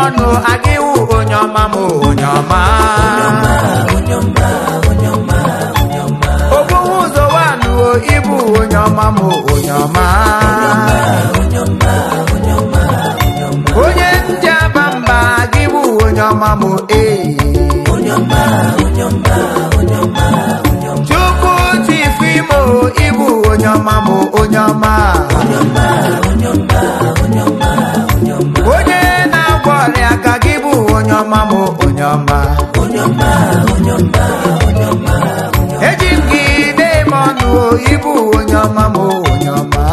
ọnụ agịwụ onye ọma m onye ọma. Obuwu ụzọ wanụ ịbụ onye ọma m onye ọma. Onye ndị aba mba gị bụ onye ọma m ee. Chukwu chifu imo ịbụ onye ọma m onye ọma. Onye na-agwọ ọrịa ka gị bụ onye ọma m onye ọma. Eji m gị na-eme ọnụ ịbụ onye ọma m onye ọma.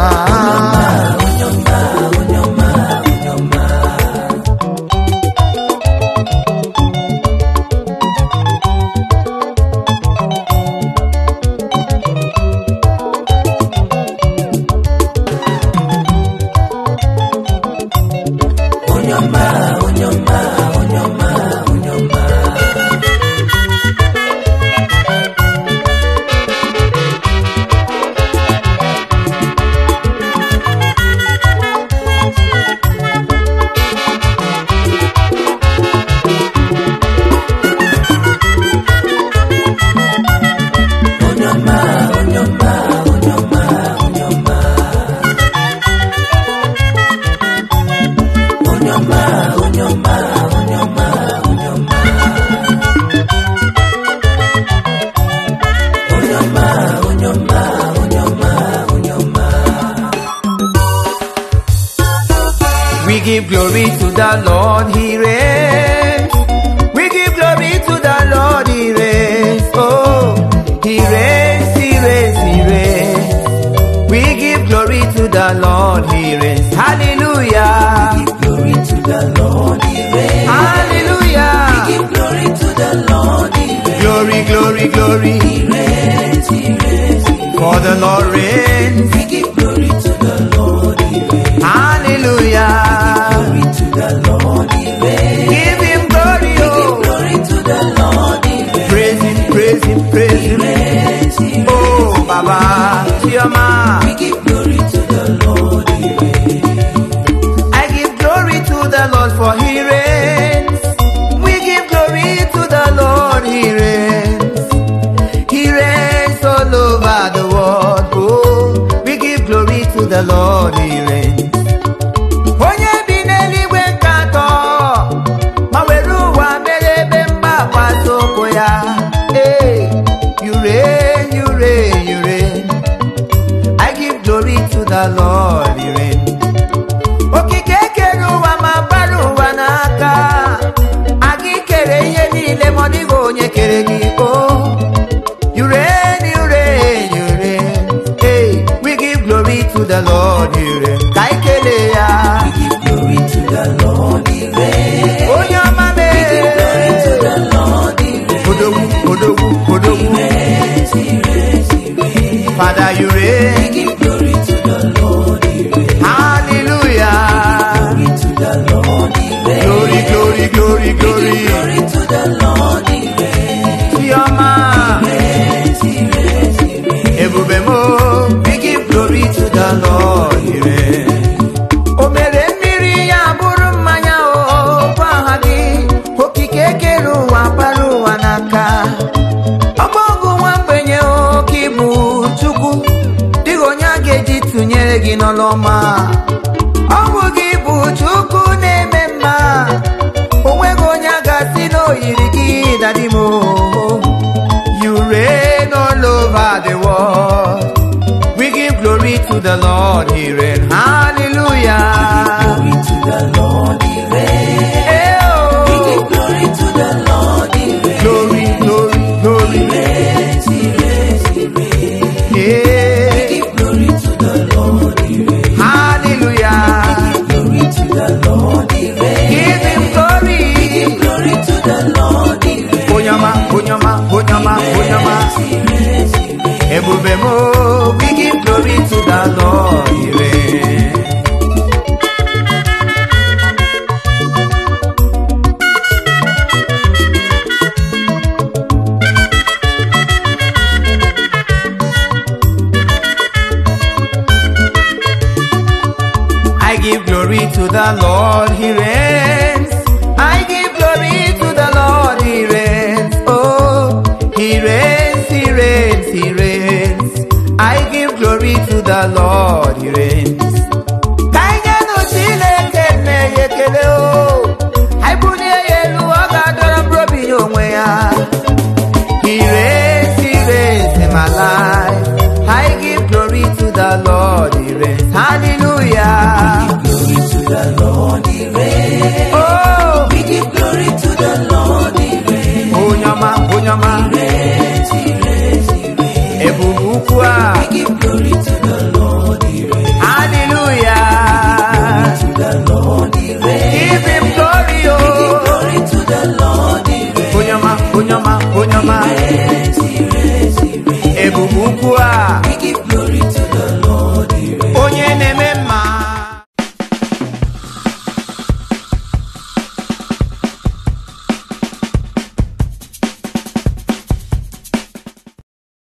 We give glory to the Lord, He reigns. We give glory to the Lord, He reigns. Oh, He reigns, He reigns, He reigns. We give glory to the Lord, He reigns. Hallelujah. We give glory to the Lord, He reigns. Hallelujah. We give glory to the Lord, He reigns. Glory, glory, glory. He reigns, He reigns, He reigns. For the Lord reigns. We give glory to the Lord, He reigns. Hallelujah. Glory to the Lord, He reigns. Give Him glory, We give oh. glory to the Lord, He reigns. Praise Him, praise Him, praise He Him. reigns, He reigns. Oh, Baba, Chioma. We give glory to the Lord, He reigns. I give glory to the Lord for He reigns. We give glory to the Lord, He reigns. He reigns all over the world. Oh, we give glory to the Lord, He reigns. Onye bi n'eluigwe nke atọ, ma were ụwa mere ebe mgbakwasị ụkwụ ya. Hey, you reign, you reign, you reign. I give glory to the Lord, He reigns. Okike kere ụwa ma gbara ụwa n'aka. Aga kere ihe niile ma ọ dịghị onye kere gị o. You reign, you reign, you reign. Hey, we give glory to the Lord, you reign. Ka anyị kelee ya. We give glory to the Lord, He reigns. Onye ọma We give glory to mee. the Lord, He reigns. Odogwu, odogwu, odogwu. He reigns, He reigns, He reigns. Father, you We reign. give glory to the Lord, He reigns. Hallelujah. Glory to the Lord, He reigns. Glory, glory, glory, We give glory. glory to the Lord, He reigns. Chioma. Reigns, He reigns, He reigns. Ebube m o, we give glory to the Lord. He reigns. O mere mmiri ya bụrụ mmanya o bụ aha gị okike kere ụwa kpara ụwa n'aka ọgbọgụ nwa mgbenye oke ịbụ Chukwu dịghị onye a ga-eji tụnyere gị n'ọlọma ọ bụ gị bụ Chukwu na-eme mma o nweghị onye a ga-asị na o yiri gị daddy m o. You reign all over the world. We give glory to the Lord, He reigns. Hallelujah. Glory to the Lord, He reigns. Eh, oh. We give glory to the Lord, He reigns. Glory, glory, glory. He reigns, He reigns, He reigns. We Yeah. give glory to the Lord, He reigns. Hallelujah. Glory to the Lord, He reigns. Give Him glory. We give glory to the Lord, He reigns. Onyama, onyama, onyama, onyama. He reigns, He reigns. Ebube mo, we give glory to the Lord. He reigns. I give glory to the Lord, He reigns. Lord, He reigns. Ka anyị nyenụ Chineke nne ya ekele o. Anyị bulie ya elu, ọ ga-adọrọ mkpụrụ obi nye onwe ya. He reigns, He reigns in my life. I give glory to the Lord, He reigns. Hallelujah. Glory to the Lord, He reigns. Oh, We give glory to the Lord, He reigns. onye ọma, onye ọma, He reigns, He reigns, He reigns. Ebube ukwu a. We give glory to